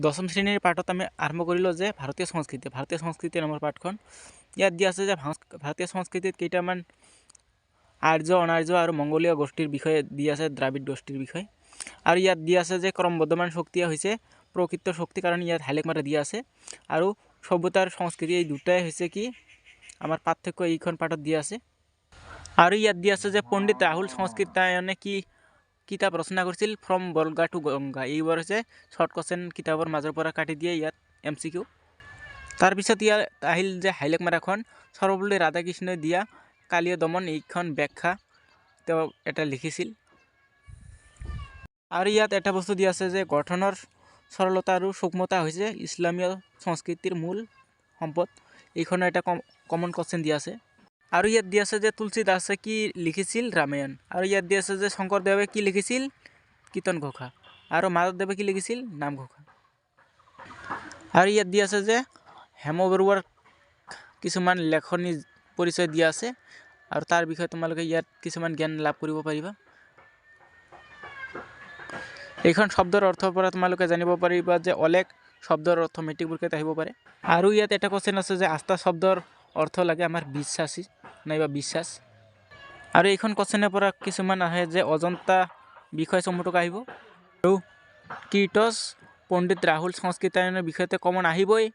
দশম শ্ৰেণীৰ পাঠত আমি আৰম্ভ কৰিলোঁ যে ভাৰতীয় সংস্কৃতি, ভাৰতীয় সংস্কৃতি নামৰ পাঠখন। ইয়াত দিয়া আছে যে ভাৰতীয় সংস্কৃতিত কেইটামান আৰ্য, অনাৰ্য আৰু মংগোলীয় গোষ্ঠীৰ বিষয়ে দি আছে, দ্ৰাবিড় গোষ্ঠীৰ বিষয়ে। আৰু ইয়াত দিয়া আছে যে ক্ৰমবৰ্ধমান শক্তিয়ে হৈছে প্ৰকৃত শক্তি, কাৰণ ইয়াত হাইলাইট মাৰা দিয়া আছে। আৰু সভ্যতাৰ সংস্কৃতি এই দুটাই হৈছে কি আমাৰ পাৰ্থক্য, এইখন পাঠত দিয়া আছে। আৰু ইয়াত দিয়া আছে যে পণ্ডিত ৰাহুল সংস্কৃতায়নে কি কিতাপ ৰচনা কৰিছিল, ফ্ৰম বলগা টু গংগা। এইবোৰ হৈছে শ্বৰ্ট কুৱেশ্যন, কিতাপৰ মাজৰ পৰা কাটি দিয়ে ইয়াত MCQ। তাৰপিছত ইয়াত আহিল যে হাইলাইট মাৰাখন সৰ্বপল্লী ৰাধাকৃষ্ণই দিয়া কালীয় দমন, এইখন ব্যাখ্যা তেওঁ এটা লিখিছিল। আৰু ইয়াত এটা বস্তু দিয়া আছে যে গঠনৰ সৰলতা আৰু সূক্ষ্মতা হৈছে ইছলামীয় সংস্কৃতিৰ মূল সম্পদ, এইখনৰ এটা কমন কুৱেশ্যন দিয়া আছে। আৰু ইয়াত দিয়া আছে যে তুলসী দাসে কি লিখিছিল, ৰামায়ণ। আৰু ইয়াত দিয়া আছে যে শংকৰদেৱে কি লিখিছিল, কীৰ্তন ঘোষা। আৰু মাধৱদেৱে কি লিখিছিল, নামঘোষা। আৰু ইয়াত দিয়া আছে যে হেম বৰুৱাৰ কিছুমান লেখনি পৰিচয় দিয়া আছে, আৰু তাৰ বিষয়ে তোমালোকে ইয়াত কিছুমান জ্ঞান লাভ কৰিব পাৰিবা। এইখন শব্দৰ অৰ্থৰ পৰা তোমালোকে জানিব পাৰিবা যে অলেখ শব্দৰ অৰ্থ মেট্ৰিক পৰীক্ষাত আহিব পাৰে। আৰু ইয়াত এটা কুৱেশ্যন আছে যে আস্থা শব্দৰ অৰ্থ লাগে আমাৰ বিশ্বাসী নাইবা বিশ্বাস। আৰু এইখন কুৱেশ্যনৰ পৰা কিছুমান আহে যে অজন্তা বিষয় চমুটোক আহিব। আৰু কীৰ্তছ, পণ্ডিত ৰাহুল সংস্কৃতায়নৰ বিষয়তে কমন আহিবই।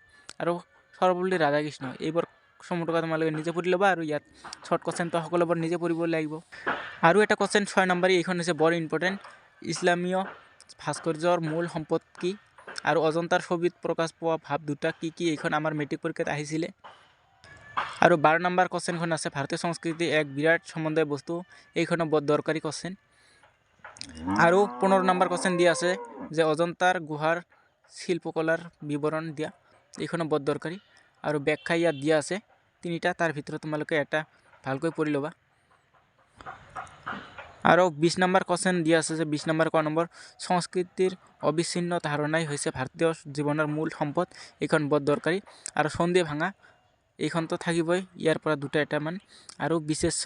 আৰু সৰ্বপল্লী ৰাধাকৃষ্ণ, এইবোৰ চমুটোকা তোমালোকে নিজে পঢ়ি ল'বা। আৰু ইয়াত শ্বৰ্ট কুৱেশ্যনটো সকলোবোৰ নিজে পঢ়িব লাগিব। আৰু এটা কুৱেশ্যন 6 নম্বৰ, এইখন হৈছে বৰ ইম্পৰ্টেণ্ট, ইছলামীয় ভাস্কৰ্যৰ মূল সম্পদ কি আৰু অজন্তাৰ ছবিত প্ৰকাশ পোৱা ভাৱ দুটা কি কি, এইখন আমাৰ মেট্ৰিক পৰীক্ষাত আহিছিলে। আৰু 12 নম্বৰ কুৱেশ্যনখন আছে ভাৰতীয় সংস্কৃতি এক বিৰাট সমন্বয় বস্তু, এইখনো বৰ দৰকাৰী কুৱেশ্যন। আৰু 15 নম্বৰ কুৱেশ্যন দিয়া আছে যে অজন্তাৰ গুহাৰ শিল্পকলাৰ বিৱৰণ দিয়া, এইখনো বৰ দৰকাৰী। আৰু ব্যাখ্যা ইয়াত দিয়া আছে তিনিটা, তাৰ ভিতৰত তোমালোকে এটা ভালকৈ পঢ়ি ল'বা। আৰু 20 নম্বৰ কুৱেশ্যন দিয়া আছে যে 20 নম্বৰ ক নম্বৰ সংস্কৃতিৰ অবিচ্ছিন্ন ধাৰণাই হৈছে ভাৰতীয় জীৱনৰ মূল সম্পদ, এইখন বৰ দৰকাৰী। আৰু সন্ধি ভাঙা এইখনতো থাকিবই, ইয়াৰ পৰা দুটা এটামান। আৰু বিশেষ্য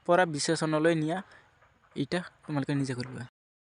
পৰা বিশেষণলৈ নিয়া, এইটা তোমালোকে নিজে কৰিবা।